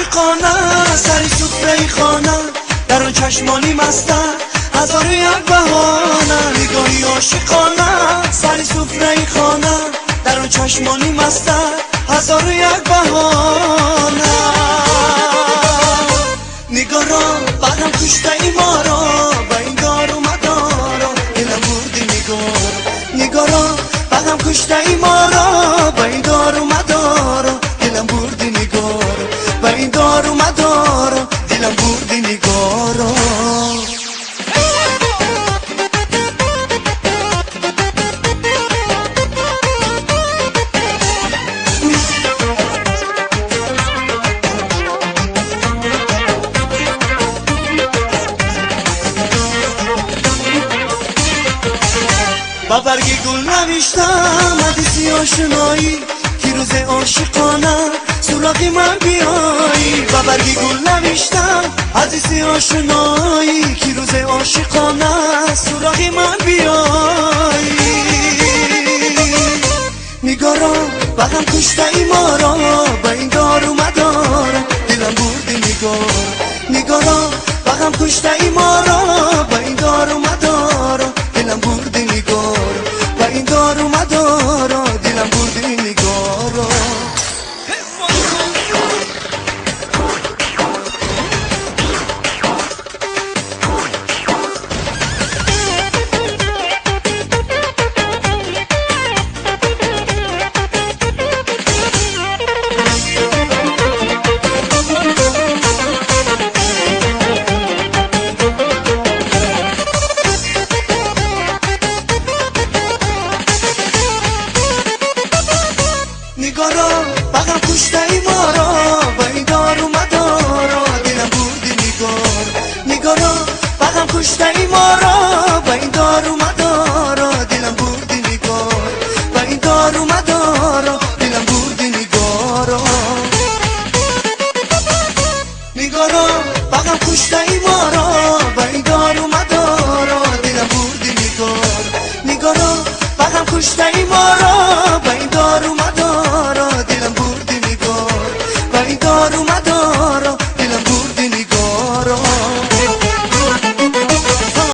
عاشقانه سری سفره خانه در آن چشمانی مسته هزار و یک بهانه نگاهی عاشقانه سری سفره خانه در آن چشمانی مسته هزار و یک بهانه نگارا بغم کشته ای ما را با این دار و مدارا دلم بردی نگارا نگارا بغم کشته ای ما را با این دار و مدارا دلم بردی نگارا با این دار و مدارا دلم بردی نگارا. با برگ گل نوشتم حدیثی آشنایی که روز عاشقانه سراغ من بیایی. با برگ گل نوشتم حدیثی آشنایی که روز عاشقانه سراغ من بیایی. نگارا بغم کشته ای ما را با این دار و مدارا دلم بردی نگارا نگارا بغم کشته ای ما را با این دار و مدارا دلم بردی نگارا با این دار و مدارا دلم بردی نگارا. نگارا بغم کشته ای ما را با این دار و مدارا دلم بردی نگارا نگارا بغم کشته ای